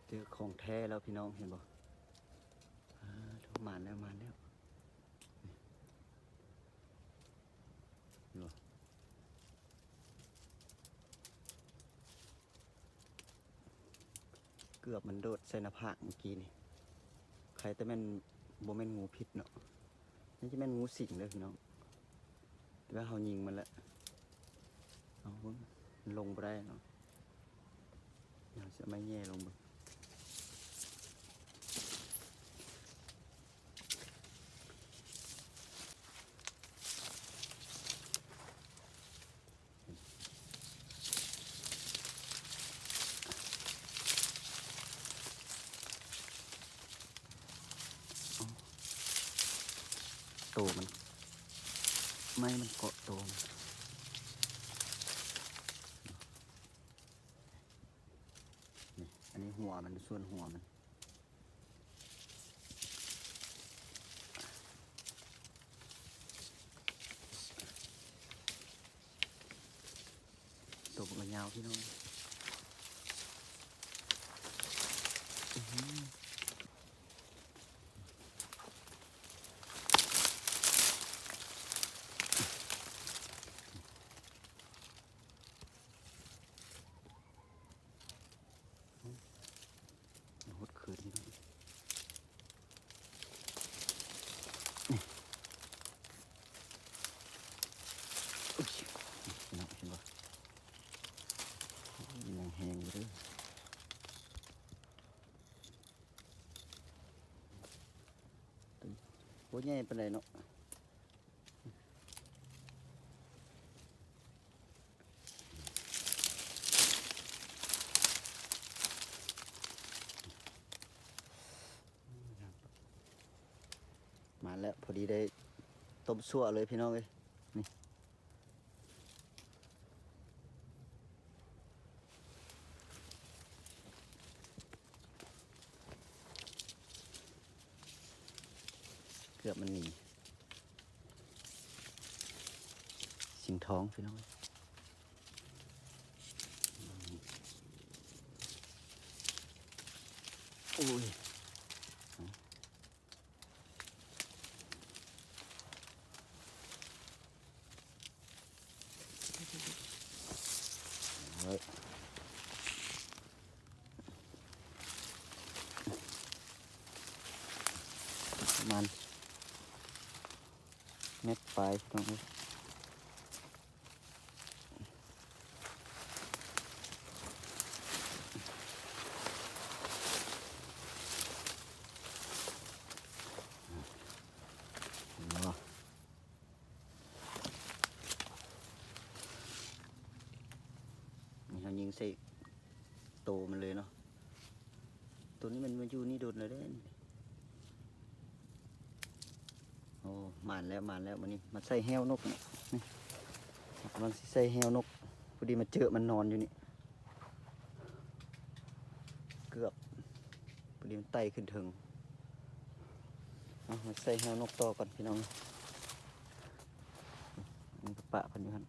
ເຈີຂອງແທ້ແລ້ວພີ່ນ້ອງ ເຫັນບໍ່? ອາ ໂທ້ ມາແລ້ວ ມາແລ້ວ ນີ້ ເຫັນບໍ່? ເກືອບມັນໂດດໃສ່ໜ້າຜາກເມື່ອກີ້ນີ້. ໄຄແຕ່ແມ່ນ ບໍ່ແມ່ນງູພິດເນາະ. ນີ້ຈະແມ່ນງູສິງເດີພີ່ນ້ອງ ແຕ່ວ່າເຮົາຍິງມັນແລ້ວ. ເອົາເບິ່ງ ມັນລົງບໍ່ໄດ້ເນາະ. ດຽວຊິເອົາໄມ້ແຫຍ່ລົງເບິ່ງ. ໂຕມັນ ໄມ້ມັນເກາະໂຕມັນ. ນີ້ ອັນນີ້ຫົວມັນ ສ່ວນຫົວມັນ. ໂຕບັກລະຍາວພີ່ນ້ອງ. ຫົດຄືນ ພີ່ນ້ອງ. ນີ້ ອຸ້ຍ ພີ່ນ້ອງ ເຫັນບໍ່? ໂອ້ຍ ຍັງແຮງຢູ່ເດີ. ບໍ່ໃຫຍ່ປານໃດເນາະ. ມາແລ້ວ ພໍດີໄດ້ຕົ້ມຊົ່ວເລີຍພີ່ນ້ອງເອີຍ. ນີ້ ເກືອບມັນໜີ ສິງທອງພີ່ນ້ອງ. ໂອ້ຍ ປະມານແມັດປາຍ ພີ່ນ້ອງເອີຍ. ນີ້ເຮົາຍິງໃສ່ໂຕມັນເລີຍເນາະ. ໂຕນີ້ມັນມາຢູ່ນີ້ດົນແລ້ວເດ້. ໂອ້ ໝານແລ້ວ ໝານແລ້ວມື້ນີ້. ມາໃສ່ແຫ້ວນົກນີ້ ນີ້ ກຳລັງຊິໃສ່ແຫ້ວນົກ ພໍດີມາເຈີມັນນອນຢູ່ນີ້ ເກືອບ ພໍດີມັນໄຕ່ຂຶ້ນເທິງ. ເອົາ ມາໃສ່ແຫ້ວນົກຕໍ່ກ່ອນພີ່ນ້ອງ. ນີ້ກໍປະເພິ່ນຢູ່ຫັ້ນ.